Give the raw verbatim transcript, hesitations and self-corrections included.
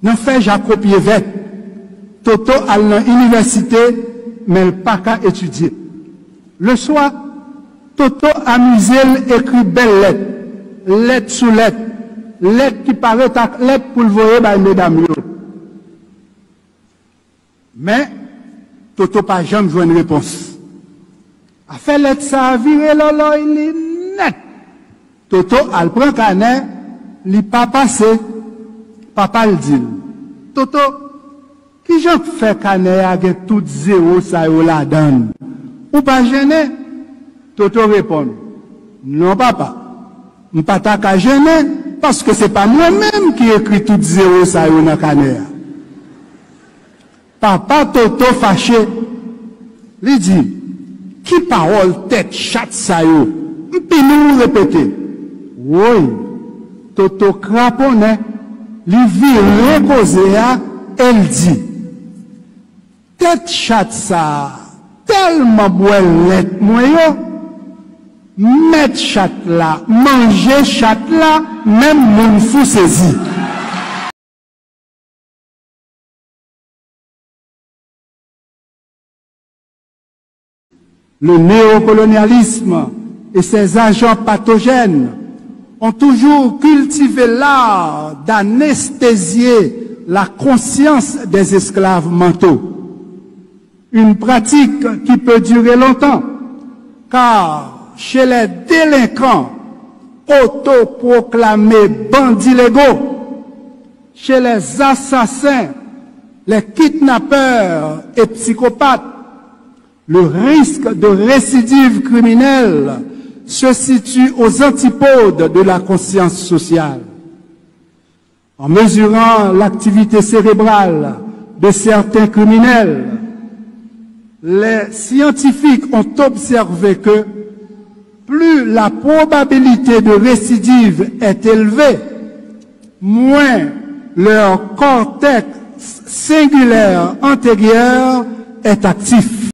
Nan fè jako pye vèt, Toto al nan inivèsite, men l pa ka etidye. Leswa, Toto amize l ekri bèl lèt, lèt sou lèt, lèt ki parèt ak lèt pou l voye bay medam yo. Men, Toto pa janm jwenn repons. Afè lèt sa a vire lòlòy li nèt. Toto al pran kanè, li pa pase. Papa l di l, "Toto, kijan k fè kanè a gen tout zewo sa yo ladan l? Ou pa jennen?" Toto reponn, "Non, papa, m pa ta ka jennen, paske se pa mwen menm ki ekri tout zewo sa yo nan kanè a." Papa Toto fache. Li di, "Ki pawòl tèt chat sa yo? M pini w repete." Woy, Toto kraponnen, li vire koze a e l di, "Tèt chat sa a tèlman bwè lèt mwen yo, mèt chat la manje chat la, menm moun fou sezi." Le néocolonialisme et ses agents pathogènes ont toujours cultivé l'art d'anesthésier la conscience des esclaves mentaux. Une pratique qui peut durer longtemps, car chez les délinquants autoproclamés bandits légaux, chez les assassins, les kidnappeurs et psychopathes, le risque de récidive criminelle se situe aux antipodes de la conscience sociale. En mesurant l'activité cérébrale de certains criminels, les scientifiques ont observé que plus la probabilité de récidive est élevée, moins leur cortex singulaire antérieur est actif.